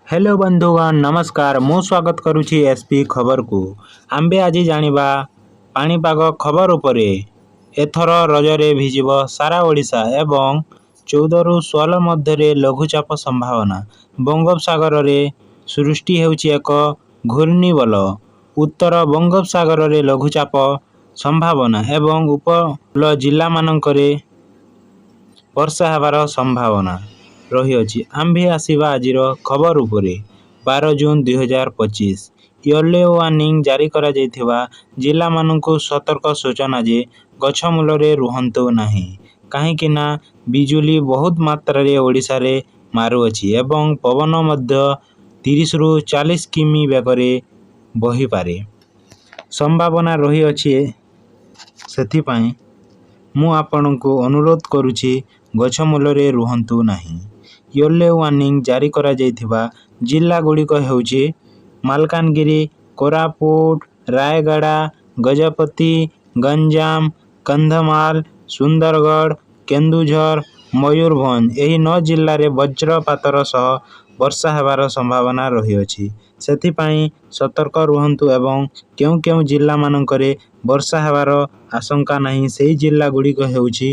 Hello ବନ୍ଧୁଗଣ, ନମସ୍କାର। ମୁଁ ସ୍ୱାଗତ କରୁଛି ଏସ୍ ପି ଖବରକୁ। ଆମ୍ଭେ ଆଜି ଜାଣିବା ପାଣିପାଗ ଖବର ଉପରେ। ଏଥର ରଜରେ ଭିଜିବ ସାରା ଓଡ଼ିଶା ଏବଂ 14ରୁ 16 ମଧ୍ୟରେ ଲଘୁଚାପ ସମ୍ଭାବନା। ବଙ୍ଗୋପସାଗରରେ ସୃଷ୍ଟି ହେଉଛି ଏକ ଘୂର୍ଣ୍ଣିବଳୟ। ଉତ୍ତର ବଙ୍ଗୋପସାଗରରେ ଲଘୁଚାପ ସମ୍ଭାବନା ଏବଂ ଉପକୂଳ ଜିଲ୍ଲାମାନଙ୍କରେ ବର୍ଷା ହେବାର ସମ୍ଭାବନା ରହିଅଛି। ଆମ୍ଭେ ଆସିବା ଆଜିର ଖବର ଉପରେ। 12 ଜୁନ୍ 2025 ୟେଲୋ ୱାର୍ଣ୍ଣିଂ ଜାରି କରାଯାଇଥିବା ଜିଲ୍ଲାମାନଙ୍କୁ ସତର୍କ ସୂଚନା ଯେ ଗଛ ମୂଳରେ ରୁହନ୍ତୁ ନାହିଁ, କାହିଁକି ନା ବିଜୁଳି ବହୁତ ମାତ୍ରାରେ ଓଡ଼ିଶାରେ ମାରୁଅଛି ଏବଂ ପବନ ମଧ୍ୟ 30ରୁ 40 କିମି ବେଗରେ ବହିପାରେ ସମ୍ଭାବନା ରହିଅଛି। ସେଥିପାଇଁ ମୁଁ ଆପଣଙ୍କୁ ଅନୁରୋଧ କରୁଛି, ଗଛ ମୂଳରେ ରୁହନ୍ତୁ ନାହିଁ। ୟେଲୋ ୱାର୍ଣ୍ଣିଂ ଜାରି କରାଯାଇଥିବା ଜିଲ୍ଲା ଗୁଡ଼ିକ ହେଉଛି ମାଲକାନଗିରି, କୋରାପୁଟ, ରାୟଗଡ଼ା, ଗଜପତି, ଗଞ୍ଜାମ, କନ୍ଧମାଳ, ସୁନ୍ଦରଗଡ଼, କେନ୍ଦୁଝର, ମୟୂରଭଞ୍ଜ। ଏହି ନଅ ଜିଲ୍ଲାରେ ବଜ୍ରପାତର ସହ ବର୍ଷା ହେବାର ସମ୍ଭାବନା ରହିଅଛି। ସେଥିପାଇଁ ସତର୍କ ରୁହନ୍ତୁ। ଏବଂ କେଉଁ କେଉଁ ଜିଲ୍ଲାମାନଙ୍କରେ ବର୍ଷା ହେବାର ଆଶଙ୍କା ନାହିଁ, ସେହି ଜିଲ୍ଲା ଗୁଡ଼ିକ ହେଉଛି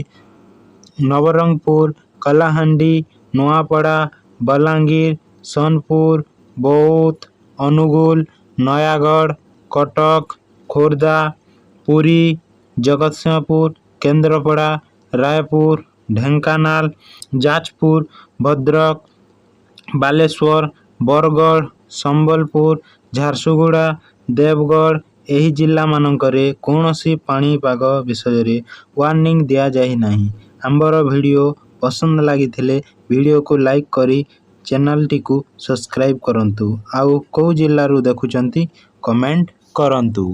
ନବରଙ୍ଗପୁର, କଳାହାଣ୍ଡି, ନୂଆପଡ଼ା, ବଲାଙ୍ଗୀର, ସୋନପୁର, ବୌଦ୍ଧ, ଅନୁଗୁଳ, ନୟାଗଡ଼, କଟକ, ଖୋର୍ଦ୍ଧା, ପୁରୀ, ଜଗତସିଂହପୁର, କେନ୍ଦ୍ରାପଡ଼ା, ରାୟପୁର, ଢେଙ୍କାନାଳ, ଯାଜପୁର, ଭଦ୍ରକ, ବାଲେଶ୍ୱର, ବରଗଡ଼, ସମ୍ବଲପୁର, ଝାରସୁଗୁଡ଼ା, ଦେବଗଡ଼। ଏହି ଜିଲ୍ଲାମାନଙ୍କରେ କୌଣସି ପାଣିପାଗ ବିଷୟରେ ୱାର୍ଣ୍ଣିଂ ଦିଆଯାଇ ନାହିଁ। ଆମ୍ଭର ଭିଡ଼ିଓ ପସନ୍ଦ ଲାଗିଥିଲେ ଭିଡ଼ିଓକୁ ଲାଇକ୍ କରି ଚ୍ୟାନେଲଟିକୁ ସବସ୍କ୍ରାଇବ୍ କରନ୍ତୁ ଆଉ କେଉଁ ଜିଲ୍ଲାରୁ ଦେଖୁଛନ୍ତି କମେଣ୍ଟ କରନ୍ତୁ।